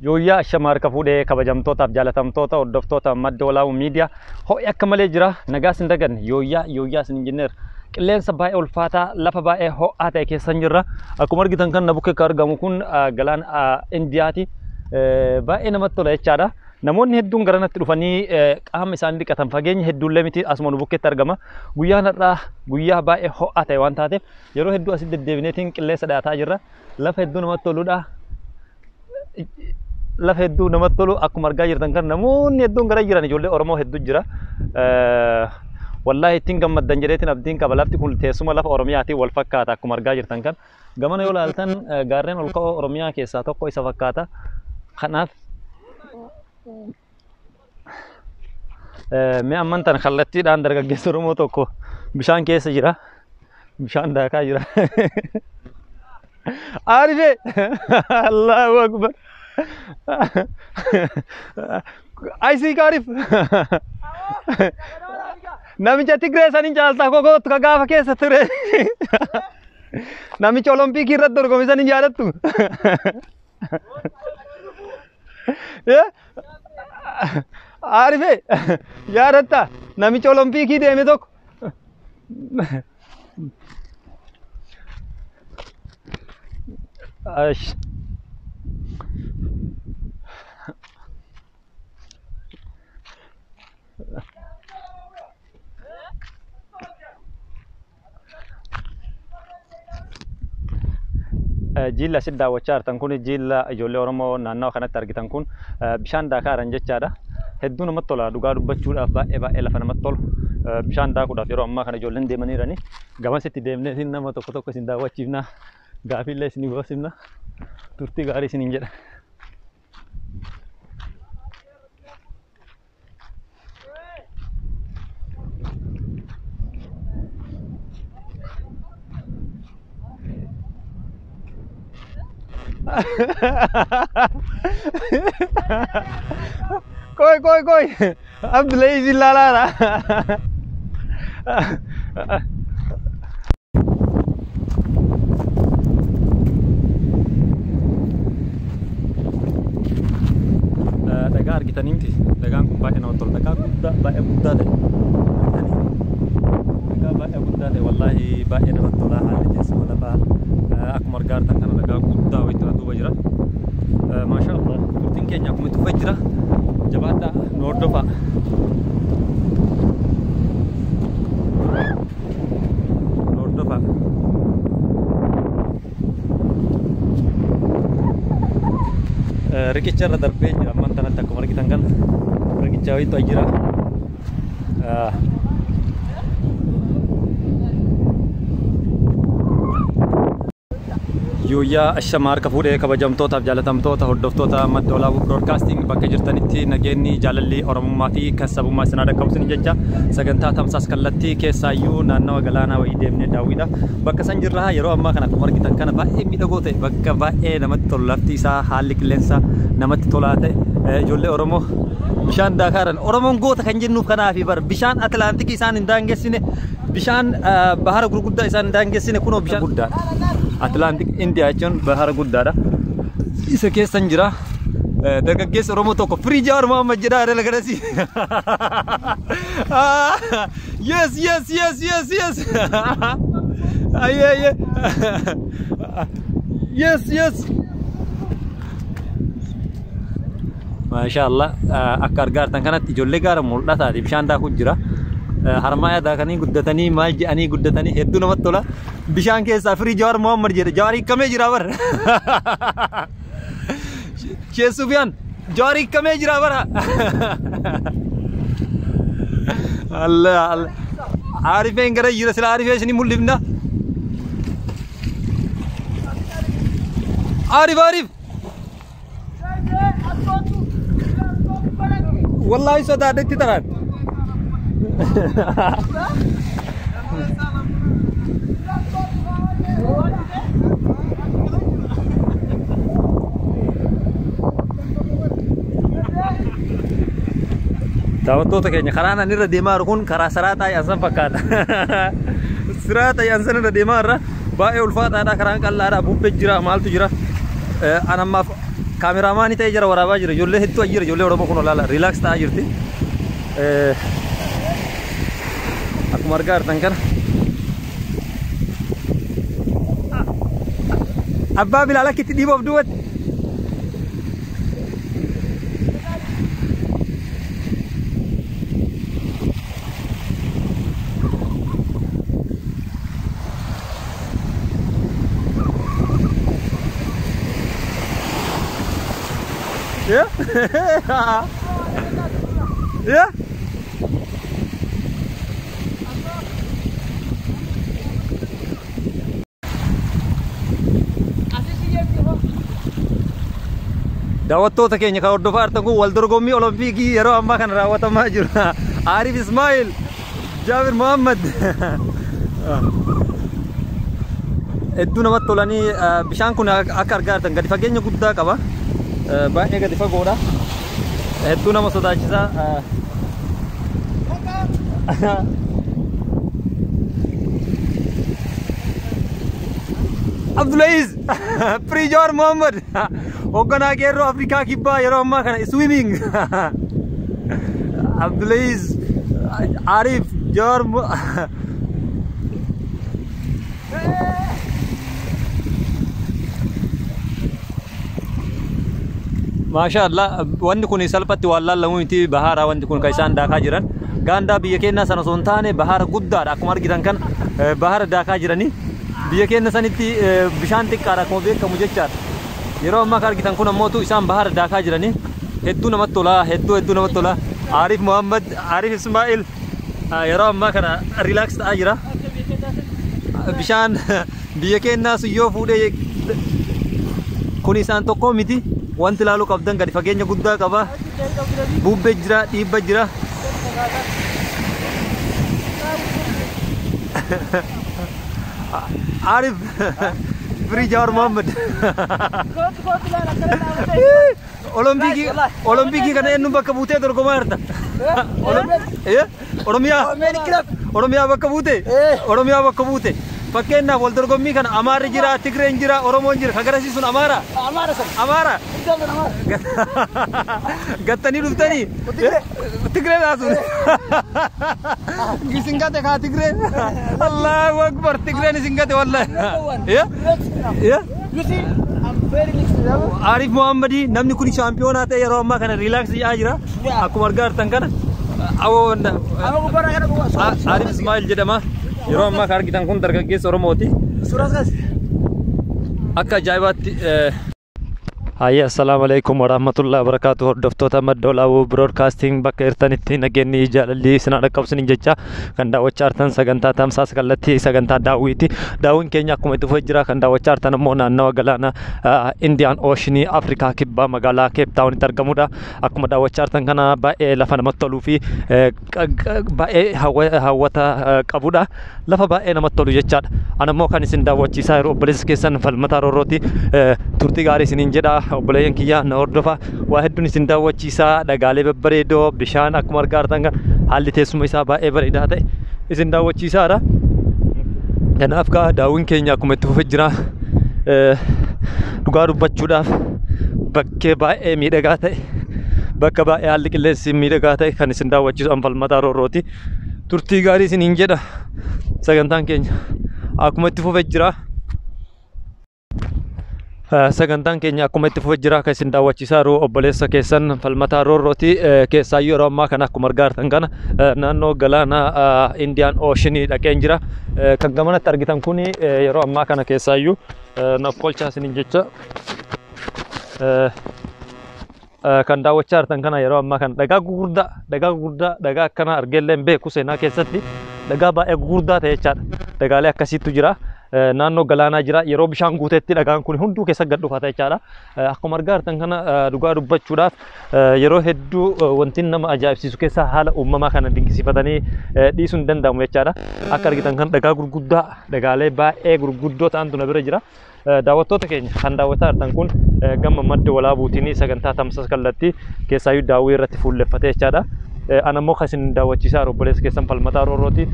Yooyyaa ashama harka fuudhee kabajamtootaaf jaalatamtoota hordoftoota Madda Walaabuu Miidiyaa ho'i akka malee jira nagaas hin daganne yooyyaa yooyyaa isin jenneera. Qilleensa baay'ee ulfaataa lafa baay'ee ho'aa ta'e keessa hin jirra. Akkuma argitan kan na bukkee kan argamu kun galaana Indiyaati. Baay'ee namatti tola jechaadha. Namoonni hedduun garanatti dhufanii qaama isaanii dhiqatan fageenya hedduullee miti asuma nu bukkeetti argama. Guyyaan har'aa guyyaa baay'ee ho'aa ta'e waan taateef yeroo hedduu asitti deddeebineetiin qilleensa dhahataa jirra. Lafa hedduu namatti toludha. Lafa hedduu namatti tolu akkuma argaa jirtan kan namoonni hedduun gara jiran ijoollee Oromoo hedduu jira. Wallaahi ittiin gammaddan jedheetiin abdiin qaba. Lafti kun teessuma lafa Oromiyaatiin wal fakkaata akkuma argaa jirtan kan. Gamana yoo ilaaltan gaarreen ol ka'oo Oromiyaa keessaa tokko isa fakkaata. Kanaaf mee amman tana kallattiidhaan dargaggeessi Oromoo tokko bishaan keessa jira. Bishaan daakaa jira. Aarifee! Allahu Akbar! Aisii kaarif! Namicha Tigree saniin caaltaa kokootu ka gaafa keessa ture. Namicha Olompikii irratti dorgome saniin jaalattu. Aarifee! Yaadatta namicha Olompikii deeme tokko. Ash. Jiilla asitti daawwachaa jirtan kun jiilla ijoollee Oromoo naannawa kanatti argitan kun bishaan daakaa jiran jechaadha. Hedduu namatti tola dhugaa dubbachuudhaaf baay'ee baay'ee lafa namatti tolu. Bishaan daakuudhaaf yeroo ammaa kana ijoolleen deemaniirani. Gamasitti deemnee nama tokko tokko isin daawwachiifna. Gaafiillee isin goosifna. Turtii gaarii isiniin jedha. Koi koi koi. Abdullahi isin laalaara. Dhagaa argitanii miti. Dhagaan kun baay'ee namatti tola. Dhagaa guddaa baay'ee guddaa ta'e. Argitanii dhagaa baay'ee guddaa ta'e wallaahi baay'ee namatti tola. Haalli teessuma lafaa akkuma argaa jirtan kana dhagaa guddaa wayiitu na duuba jira. Maashaa Allah turtiin keenya akkuma itti fufee jira. Jabaadhaa nu hordofaa. Nu hordofaa. Riqicha irra darbee jira amman tanatti akkuma argitan kana riqicha wayiitu jira. Yooyyaa ashama harka fuudhee kabajamtootaaf jaalatamtoota hordoftoota Madda Walaabuu Broadcasting bakka jirtanitti nageenyi jaalalli Oromummaa fi kan sabummaa isin haa dhaqqabu isin jecha sagantaa tamsaas kallattii keessaayyuu naannawa galaanaa wayii deemnee daawwiidha. Bakka san jirra yeroo ammaa kana akkuma argitan kana baay'ee miidhagoo ta'e bakka baay'ee namatti tolu lafti isaa haalli qilleensaa namatti tolaa ta'e ijoollee Oromoo bishaan daakaaran Oromoon goota kan jennuuf kanaafi bar bishaan Atlaantikii isaan hin daangessine bishaan bahara gurguddaa isaan hin daangessine kunoo bishaan guddaadha. Atlaantik Indiyaa jechuun bahara guddaadha. Isa keessan jira. Dargaggeessi Oromoo tokko firii Jawaar Mohaammed jedhaa dhala kanasi. Yes yes yes yes yes. Ayyee ayyee. Yes yes. Maashaa Allah akka argaa jirtan kanatti ijoollee gaara mul'ataati bishaan daakuu jira. Harmaayaa daakanii guddatanii maal jedhanii guddatanii hedduu namatti tola. Bishaan keessaa firii Jawaar Mohaammed jedhe Jawaar hiikamee jira bara. Sheek Sufiyaan Jawaar hiikamee jira bara. Allah Allah. Aarifeen gara jira sila aarifee isin mul'ifna. Aarif aarif. Wallahi sodaadhetti taran. Daawwattoota keenya karaan ani irra deemaa jiru kun karaa saraaxaa yaansan fakkaata. Siraaxa yaansan irra deemaa irra baay'ee ulfaataadha karaan qal'aadha bubbee jira maaltu jira. An ammaaf Kaameraamaanii ta'ee jira, waraabaa jira. Ijoollee hedduu jira, ijoollee Oromoo kun olaala relax ta'aa jirti. Akkuma argaa jirtan kana. Abbaa Bilaal akka itti dhiibuuf duubatti. Yeah? Yeah? Daawwattoota keenya kan hordofaa jirtan kun wal dorgommii Olompikii yeroo ammaa kana raawwatamaa jiru. Arif Ismail, Jaabir Muhammad. Hedduu namatti tolanii. Bishaan kun akka argaa jirtan gadi fageenya guddaa qaba. Baay'ee gadi fagoodha. Hedduu nama sodaachisa. Abdulaziz Pirijoor Muhammad, hoogganaa qeerroo Afrikaa Kibbaa, yeroo ammaa kana swimming. Abdulaziz Arif Joor. Maasha Allah, wanni kun salphatti waan laallamu miti. Bahaara wanti kun kan isaan daakaa jiran. Gaandaa biyya keenyaa sana osoo hin taane bahaara guddaadha. Akkuma argitan kan bahaara daakaa jiranii. Biyya keenya sanitti bishaan xiqqaadha akkuma beekamu jechaadha. Yeroo ammaa kan argitan kun ammootu isaan bahaara daakaa jiranii. Hedduu namatti tola, hedduu hedduu namatti tola. Arif Muhammad, Arif Ismail yeroo ammaa kana relax ta'aa jira. Bishaan biyya keenyaa sun yoo fuudhee kun isaan tokko miti. Wanti ilaaluu qabdan gadi fageenya guddaa qaba. Bubbee jira, dhiibba jira. Arif Free Jawar Muhammad. Olompikii, Olompikii kana eenyuun bakka buutee dorgomaa jirta? Oromiyaa. Oromiyaa bakka buute? Oromiyaa bakka buute. Fakkeenyaaf wal dorgommii kana Amaarri jira, Tigreen jira, Oromoon jira. Kan garasiisuun Amaara? Amaara sana. Amaara? Gattanii dhuftanii? Tigree laasun. Isin gate kaa Tigreen. Allahu Akbar, Tigreen isin gate wallahi. You see, I'm very relaxed. Arif Muhammadi, namni kun shaampiyoonaa ta'e yeroo ammaa kana relax jedhaa jira. Akkuma argaa jirtan kana. Arif Ismail jedhama. Yeroo ammaa kan argitan kun dargaggeessa Oromooti. Akka ajaa'ibaatti. Hayya, assalaamu alaikum warahmatullahi wabarakatuh. Hordoftoota Madda Olaaboo Broadcasting bakka jirtanitti nageenyi jaalalli isin dhaqqabsiniin jecha. Kan daawwachaa jirtan sagantaa tamsaasa kallattii sagantaa daawwiiti. Daawwiin keenya akkuma itti fufee jira. Kan daawwachaa jirtan immoo naannawa galaana Indian Ocean Afrikaa Kibbaa magaalaa Cape Townitti argamudha. Akkuma daawwachaa jirtan kana baay'ee lafa namatti toluu fi baay'ee hawwata qabudha. Lafa baay'ee namatti tolu jechaadha. Ana immoo kan isin daawwachiisaa jiru obboleessa keessan Falmataa Roorrooti. Turtii gaarii isiniin jedha. Obboleeyyan kiyya, na hordofa, waa hedduun isin daawwachiisaa. Dhagaalee babbareedoo, bishaan akkuma argaa jirtan kan haalli teessuma isaa baay'ee bareedaa ta'e isin daawwachiisaadha. Kanaaf kaa daawwiin keenya akkuma itti fufee jira. Dhugaa dubbachuudhaaf bakkee baay'ee miidhagaa ta'e, bakka baay'ee haalli qilleensi miidhagaa ta'e kan isin daawwachiisu an Falmataa Roorrooti. Turtii gaarii isiniin jedha. Sagantaan keenya akkuma itti fufee jira. Sagantaan keenya akkuma itti fufee jira. Kan isin daawwachiisaa jiru obboleessa keessan Falmataa Roorrooti. Keessaayyuu yeroo ammaa kana akkuma argaa jirtan kana naannoo galaana Indian Ocean dhaqeen jira. Kan gamanatti argitan kun yeroo ammaa kana keessaayyuu naaf kolchaa isiniin jecha. Kan daawwachaa jirtan kana yeroo ammaa kana dhagaa gurguddaa, dhagaa gurguddaa, dhagaa akkana argeellee hin beeku seenaa keessatti, dhagaa baay'ee gurguddaa ta'e jechaadha. Dhagaalee akkasiitu jira. Naannoo galaanaa jira. Yeroo bishaan guutetti dhagaan kun hunduu keessa gad dhufata jechaadha. Akkuma argaa jirtan kana dhugaa dubbachuudhaaf yeroo hedduu wanti nama ajaa'ibsiisu keessaa haala uumamaa kana dinqisiifatanii dhiisuu hin danda'amu jechaadha. Akka argitan kan dhagaa gurguddaa, dhagaalee baay'ee gurguddoo ta'antu na bira jira. Daawwattoota keenya, kan daawwataa jirtan kun gama Madda Walaabuutiin sagantaa tamsaasa kallattii keessaayyuu daawwii irratti fuulleffatee jechaadha. Ana immoo kan isin daawwachiisaa jiru obboleessa keessan Falmataa Roorrooti.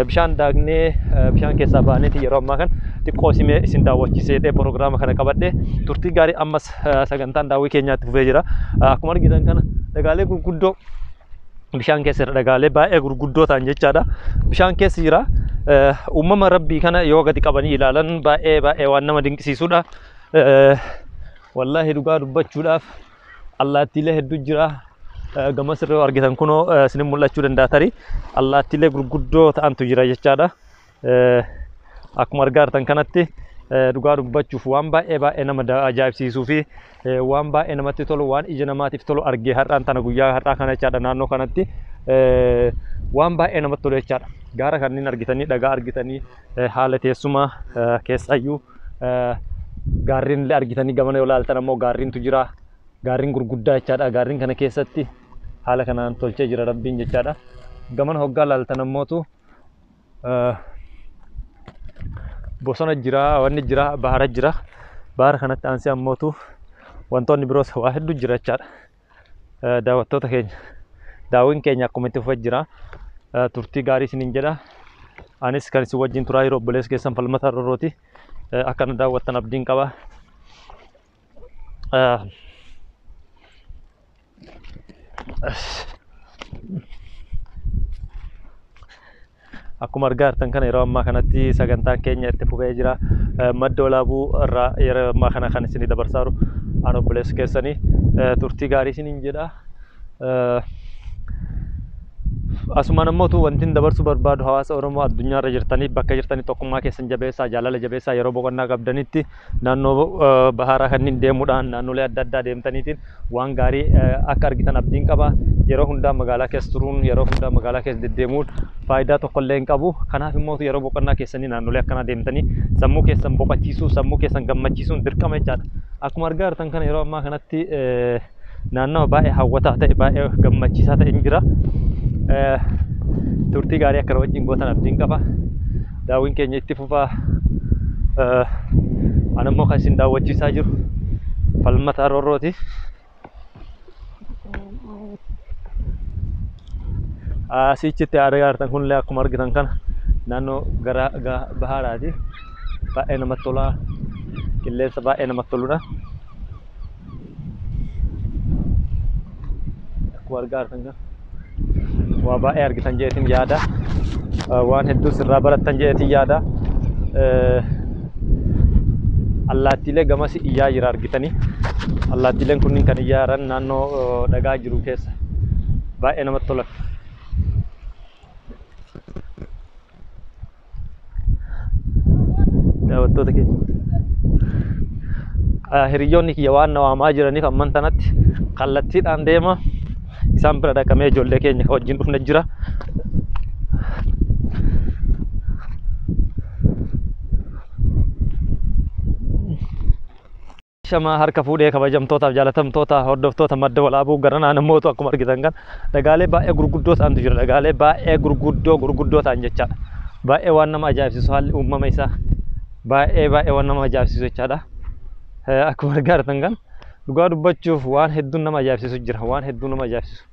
Bishaan daaknee bishaan keessaa baaneeti yeroo ammaa kana xiqqoo simee isin daawwachiisee jedhee proogiraama kana qabadhe. Turtii gaarii ammas sagantaan daawwii keenyaatti fufee jira. Akkuma argitan kana dhagaalee gurguddoo bishaan keessa jira. Dhagaalee baay'ee gurguddoo ta'an jechaadha. Bishaan keessa jira. Uumama rabbii kana yoo gadi qabanii ilaalan baay'ee baay'ee waan nama dinqisiisudha. Wallaahi dhugaa dubbachuudhaaf allaattiilee hedduu jira. Gamas irra yoo argitan kunoo isinin mul'achuu danda'a tarii allaattiilee gurguddoo ta'antu jira jechaadha. Akkuma argaa jirtan kanatti dhugaa dubbachuuf waan baay'ee baay'ee nama ajaa'ibsiisuu fi waan baay'ee namatti tolu waan ija namaatiif tolu argee har'aan tana guyyaa har'aa kana jechaadha naannoo kanatti waan baay'ee namatti tolu jechaadha. Gaara kanneen argitanii dhagaa argitanii haala teessuma keessaayyuu gaarreen illee argitanii gamana yoo ilaaltan ammoo gaarreentu jira. Gaarreen gurguddaa jechaadha. Gaarreen kana keessatti haala kanaan tolchee jira rabbiin jechaadha. Gamana hoggaa ilaaltan ammootu bosona jira, wanni jira, bahara jira. Bahara kanatti aansee ammootu wantoonni biroos waa hedduu jira jechaadha. Daawwattoota keenya daawwiin keenya akkuma itti fufee jira. Turtii gaarii isiniin jedha. Anis kan isin wajjin turaa jiru obboleessa keessan Falmataa Roorrooti. Akka nu daawwattan abdiin qaba. Akkuma argaa jirtan kana yeroo ammaa kanatti sagantaan keenya itti fufee jira. Madda Walaabuu irraa yeroo ammaa kana kan isinii dabarsaa jiru an obboleessa keessanii turtii gaarii isiniin jedha. Asumaan ammoo wanti hin dabarsuu barbaadu hawaasa Oromoo addunyaarra jirtaniif bakka jirtanii tokkummaa keessan jabeessaa jaalala jabeessaa yeroo boqonnaa qabdanitti naannoo baharaa kanneen deemuudhaan naannolee adda addaa deemtaniitiin waan gaarii akka argitan abdiin qaba. Yeroo hundaa magaalaa keessa turuun yeroo hundaa magaalaa keessa deddeemuun faayidaa tokkollee hin qabu. Kanaaf immoo yeroo boqonnaa keessanii naannolee akkanaa deemtanii sammuu keessan boqochiisuu sammuu keessan gammachiisuun dirqama jechaadha. Akkuma argaa jirtan kana yeroo ammaa kanatti naannawa baay'ee hawwataa ta'e baay'ee gammachiisaa ta'e hin jira. Turtii gaarii akkana wajjin gootan abdiin qaba. Daawwiin keenya itti fufaa. Ani immoo kan isin daawwachiisaa jiru Falmataa Roorrooti. Asichitti argaa jirtan kunillee akkuma argitan kana naannoo gara baharaati. Baay'ee namatti tola. Qilleensa baay'ee namatti toludha. Akkuma argaa jirtan kana waa baay'ee argitan jedheetiin yaada. Waan hedduu sirraa barattan jedheetiin yaada. Allaattiilee gamas iyyaa jira argitanii. Allaattiileen kunniin kan iyyaa jiran naannoo dhagaa jiru keessa. Baay'ee namatti tolan. Daawwattoota keenya. Hiriyoonni kiyya waan na waamaa jiraniif amman tanatti kallattiidhaan deema. Isaan bira dhaqamee ijoollee keenya kan wajjin dhufne jira. Shama harka fuudhee kabajamtootaaf jaalatamtoota hordoftoota Madda Walaabuu garanaa namoota akkuma argitan kan dhagaalee baay'ee gurguddoo ta'antu jira. Dhagaalee baay'ee gurguddoo gurguddoo ta'an jechaadha. Baay'ee waan nama ajaa'ibsiisu haalli uumama isaa baay'ee baay'ee waan nama ajaa'ibsiisu jechaadha. Akkuma argaa jirtan kan dhugaa dubbachuuf waan hedduun nama ajaa'ibsiisu jira. Waan hedduu nama ajaa'ibsiisu.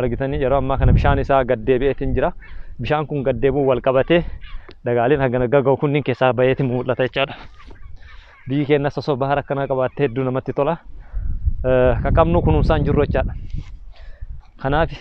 Argitanii yeroo ammaa kana bishaan isaa gad deebi'eetiin jira. Bishaan kun gad deebi'uun wal qabatee dhagaaleen hagana gaga'u kunniin keessaa baheetiin mul'ata jechaadha. Biyyi keenyas osoo bahara akkanaa qabaattee hedduu namatti tola. Kan qabnu kunuunsaa hin jirru jechaadha. Kanaaf